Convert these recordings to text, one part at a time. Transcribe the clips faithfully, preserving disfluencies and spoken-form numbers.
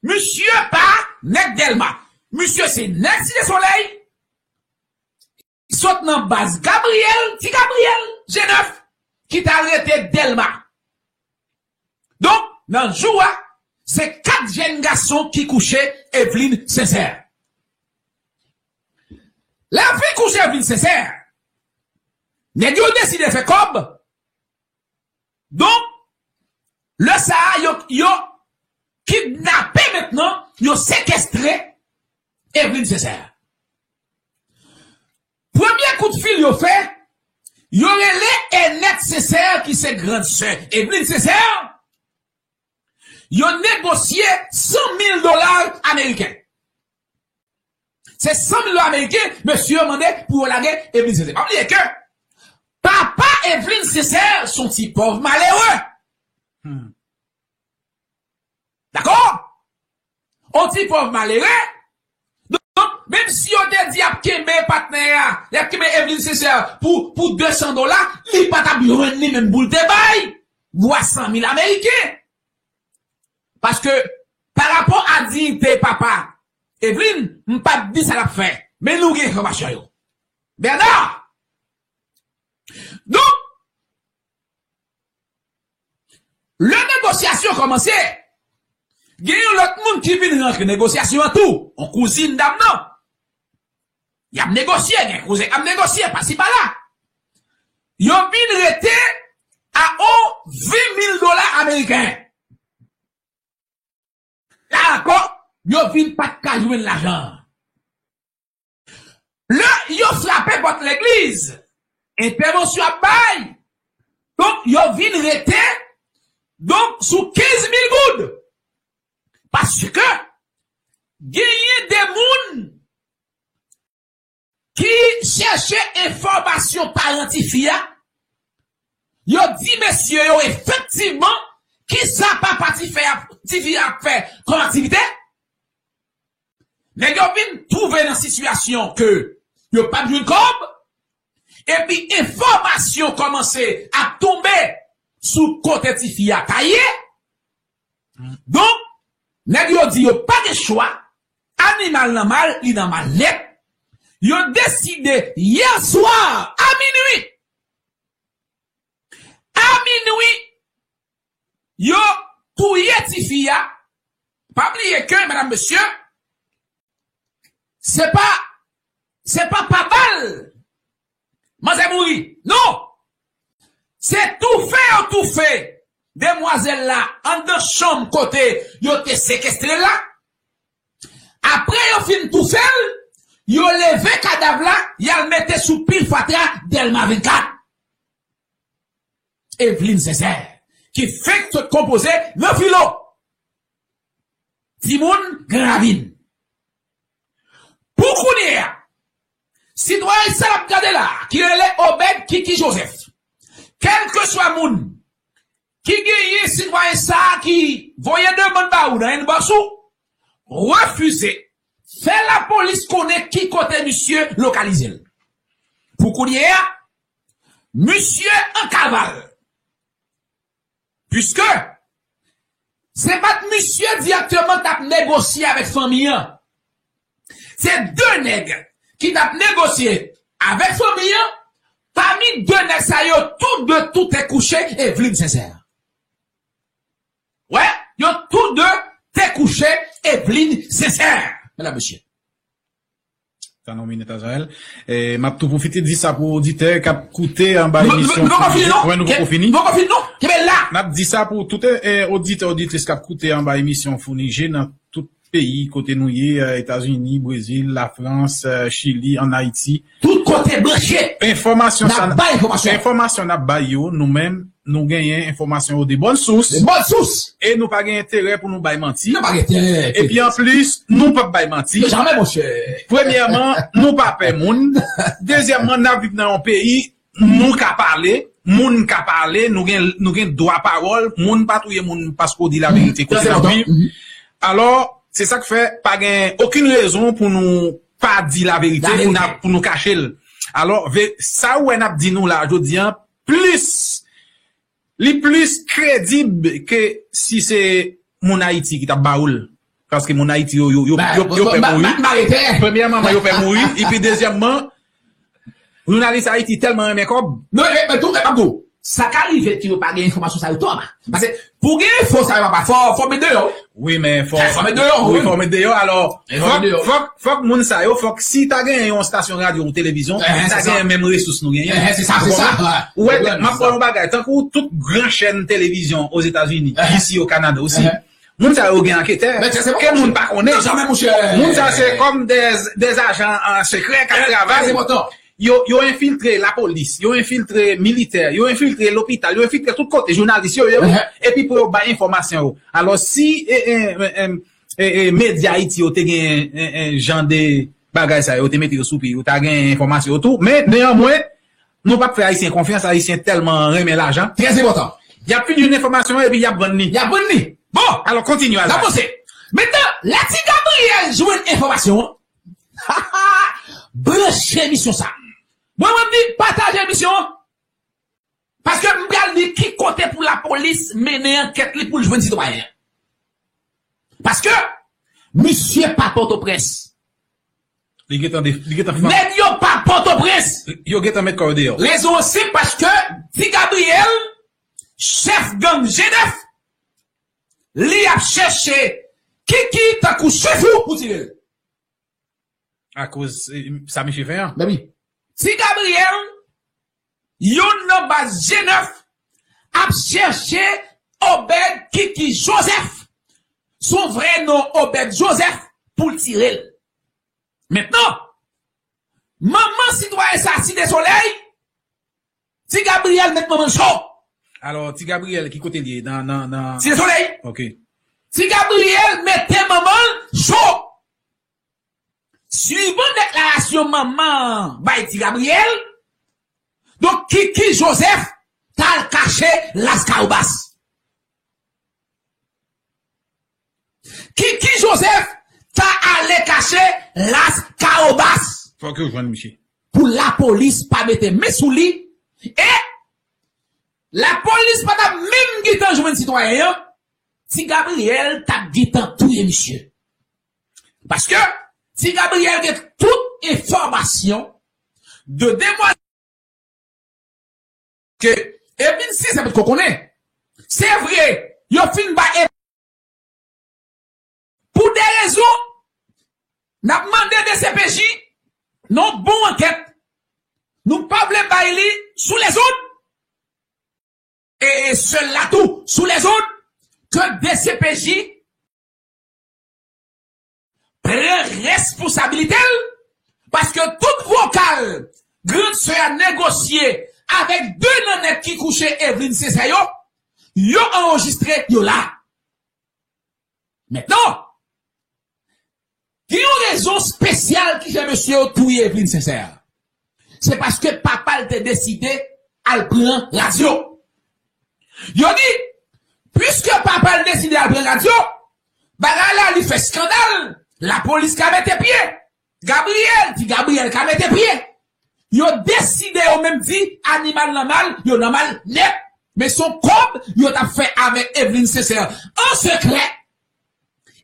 Misye pa nèg Dèlma. Misye se nèg Site Solèy. Sot nan baz Gabriyèl, Ti Gabriyèl, G nèf, ki t al rete Dèlma. Donk, nan jou a, se kat jèn gason ki kouche Evelyne Sincère. Lè yo fin kouche Evelyne Sincère, nèg yo deside fè kòb. Donk, lè sa a, yo, yo kidnape mentnan, yo sekestre Evelyne Sincère. Premye kout fil yo fè, yo rele Enèt Sincère ki se grann sè Evelyne Sincère, yo negosye san mil dola ameriken. Se san mil dola ameriken, mesye yo mande pou yo lage Evelyne Sincère. Pa bliye ke papa Evelyne Sincère se yon ti pòv malere. Hmm. Dakò? Yon ti pòv malere. Donk, menm si yo te di y ap kenbe patnè a, y ap kenbe Evelyne Sincère pou, pou de san dola, li pa t ap jwenn li menm pou l te bay twa san mil ameriken. Paske, pa rapò a diyite papa Evelyne, m p ap di sa l ap fè. Men nou gen enfòmasyon yo. Bernard! Donk, lè negosyasyon kòmanse, gen yon lòt moun ki vin rantre negosyasyon an tou, yon kouzin dam nan. Y ap negosye, gen kouzen k ap negosye, pasi pala. Yo vin rete a yon ven mil dola ameriken. La ankò, yo vin pa t ka jwenn lajan an. Lè yo frape pòt legliz, entèvansyon ap bay. Donk, yo vin rete, donk, sou kenz mil goud. Paske genyen de moun ki chèche enfòmasyon paran tifi a, yo di mesye yo efektivman kisa papa tifi a, tifi a ap fè kòm aktivite. Nèg yo vin twouve nan sitiyasyon ke yo p ap jwenn kòb, epi enfòmasyon kòmanse ap tonbe sou kote tifi a ta ye. Donk, nèg yo di yo pa gen chwa, animal nan mal, li nan mal nèt. Yo deside yè swa a minwi, a minwi, yo touye tifi a. Pa bliye ke, medam, mesye, se pa, se pa pa bal manzè mouri. Non! Se toufe yo toufe demwazèl la anndan chanm kote yo te sekestre l la. Apre yo fin toufe l, yo leve kadav la, y al mete sou pil fatra Dèlma vennkat. Evelyne Sincère, ki fenk sot konpoze nan filo. Timoun Gran Ravin. Pou kounye a, sitwayen sa n ap gade la, ki rele Obed Kiki Joseph, kèlkeswa moun ki genyen sitwayen sa a ki voye demann ba ou nan inbox ou, refize, fè lapolis konnen ki kote misye lokalize l. Pou kounye a, misye an kaval. Piske se pa t misye dirèkteman t ap negosye avèk fanmi an. Se de nèg ki t ap negosye avèk fanmi an. Pami de nèg sa yo, tou de tou te kouche Evelyne Sincère. Wè, yo tou de te kouche Evelyne Sincère, medam, mesye. Tann yon minit, Azrael. E, m ap tou pwofite di sa pou oditè k ap koute anba emisyon Fou Nijè. Nou poko fini, non? Wè, nou poko fini. Nou poko fini, non? Kenbe la. N ap di sa pou tout, e, oditè, oditris k ap koute anba emisyon Fou Nijè nan tout peyi kote nou ye, e, Etazini, Brezil, Lafrans, e, Chili, ann Ayiti. Tout kote branche. Enfòmasyon sa, n ap bay enfòmasyon. Enfòmasyon n ap bay yo, nou menm, nou genyen enfòmasyon yo de bòn sous. De bòn sous. E nou pa gen enterè pou nou bay manti. Nou pa gen enterè. Epi anplis, nou p ap bay manti. Jamè, monchè. Premyèman, nou pa pè moun. Dezyèmman, n ap viv nan yon peyi, nou ka pale, moun ka pale, nou gen, nou gen dwa pawòl, moun pa touye moun paske w di laverite kote n ap viv. Alò, se sa k fè pa gen okenn rezon pou nou pa di laverite, pou n ap, pou nou kache l. Alò, ve-, sa ou wè n ap di nou la, jodi a, plis, li plis kredib ke si se moun Ayiti ki t ap ba ou l. Paske moun Ayiti yo, yo, yo, yo, yo pè mouri. Premyèman, yo pè mouri. Epi dezyèmman, jounalis Ayiti tèlman renmen kòb. Non, e, e, tou, e, m ap di w, sa ka rive ke yo pa gen enfòmasyon sa yo twòp. Paske pou gen enfo sa yo papa, fò, fò met deyò. Wi, men fò, fò met deyò, wi, fò met deyò. Alò, fòk, fòk, fòk moun sa yo, fòk si ta gen yon stasyon radyo ou televizyon, ta gen menm resous nou genyen. Ou konprann? Ou wè, m ap pran yon bagay, tankou tout gran chèn televizyon Ozetazini, isi o Kanada osi. Moun sa yo gen anketè. Ke moun pa konnen. Moun sa se kòm de, de ajan sekrè k ap travay. Yo, yo enfiltre lapolis, yo enfiltre militè, yo enfiltre lopital, yo enfiltre tout kote, jounalis yo, yo, epi pou yo bay enfòmasyon yo. Alò, si e, e, e, e, e, e, medya Ayiti yo te gen e, e, jan de bagay sa yo, te mete yo sou pye, yo ta gen enfòmasyon yo tou. Men, neyanmwen, nou p ap fè Ayisyen konfyans, Ayisyen tèlman renmen lajan. Trè enpòtan. Y ap fin jwenn enfòmasyon an epi y ap vann li. Y ap vann li. Bon, alò, kontinye al. N ap avanse. Mentnan, lè Ti Gabriel jwenn enfòmasyon an, branche emisyon sa. Mwen, mwen di, pataje emisyon an. Paske m pral di ki kote pou lapolis mennen ankèt li pou l jwenn sitwayen an. Paske misye pa Pòtoprens. Li gentan de, li gentan fanm. Nèg yo pa Pòtoprens. Yo gentan met kò yo deyò. Rezon an senp, paske Ti Gabriel, chèf gang G nèf, li ap chèche Kiki tankou chèf ou pou tire l. Akoz, eh, sa misye fè an. Mezanmi, Ti Gabriel, youn nan baz G nèf, ap chèche Obed Kiki Joseph, son vrè non Obed Joseph, pou l tire l. Mentnan, manman sitwayen sa, Site Solèy, Ti Gabriel met manman l cho. Alò, Ti Gabriel, ki kote l ye? Nan, nan, nan Site Solèy. Ok. Ti Gabriel mete manman l cho. Swivan deklarasyon manman an bay Ti Gabriel, donk, Kiki Joseph t al kache Las Kawobas. Kiki Joseph ta ale kache Las Kawobas. Fòk yo jwenn misye. Pou lapolis pa mete men sou li, e lapolis pa t ap menm gentan jwenn sitwayen an, Ti Gabriel t ap gentan touye misye. Paske Ti Gabriel gen tout enfòmasyon de demwazèl ke Evelyne Sincère potko konnen. Se vre, yo fin ba Ev-, pou de rezon, n ap mande D C P J nan yon bon ankèt. Nou pa vle bay li sou lezon. E, e sèl la tou, sou lezon, ke D C P J pran responsabilite l, paske tout vokal grann sè a negosye avèk de nan nèg ki kouche Evelyne Sincère yo, yo anrejistre, yo la. Mentnan, gen yon rezon espesyal ki fè mesye yo touye Evelyne Sincère. Se paske papa l te deside al pran radyo. Yo di, piske papa l deside al pran radyo, bagay la li fè eskandal, lapolis ka mete pye. Gabriel, Ti Gabriel ka mete pye. Yo deside yo menm di animal nan mal, yo nan mal nèt. Men se yon kòb yo t ap fè avèk Evelyne Sincère an sekrè.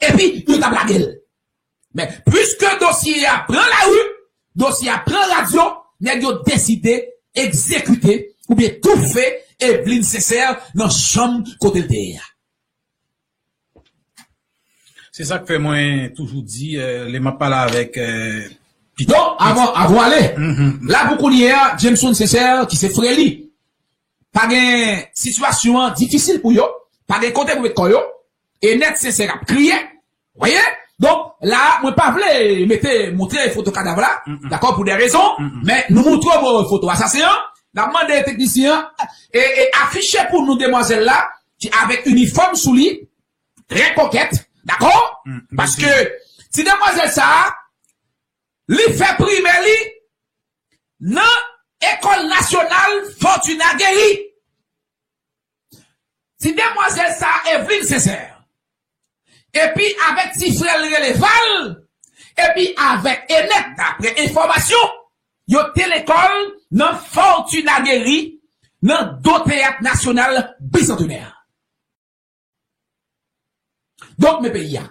Epi yo t ap lage l. Men, piske dosye a pran lari, dosye a pran radyo, nèg yo deside egzekite oubyen toufe Evelyne Sincère nan chanm kote l te ye a. Se sa k fè mwen toujou di, eh, lè m ap pale avèk, eh, pitit. Donk, avan, avan ale, la pou kounye a, Jameson Sincère, ki se frè li, pa gen sitiyasyon an difisil pou yo, pa gen kote pou met kò yo, Enèt Sincère ap kriye, w wè? Donk, la, mwen pa vle mete, montre foto kadav la, dakò, pou de rezon, men nou montre w foto asasen an, n ap mande teknisyen an, e, e afiche pou nou demwazèl la, ki avèk inifòm sou li, trè kokèt, dakò? Paske ti demwazèl sa a, li fè primè li nan Ekòl Nasyonal Fortuna Guéry. Ti demwazèl sa a, Evelyne Sincère, epi avèk ti frè l rele Val, epi avèk Enèt, daprè enfòmasyon, yo te lekòl nan Fortuna Guéry, nan do Teyat Nasyonal Bisantenè. Donk, men peyi a.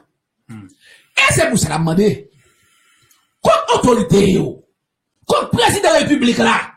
E se pou sa n ap mande kont otorite yo, kont prezidan repiblik la,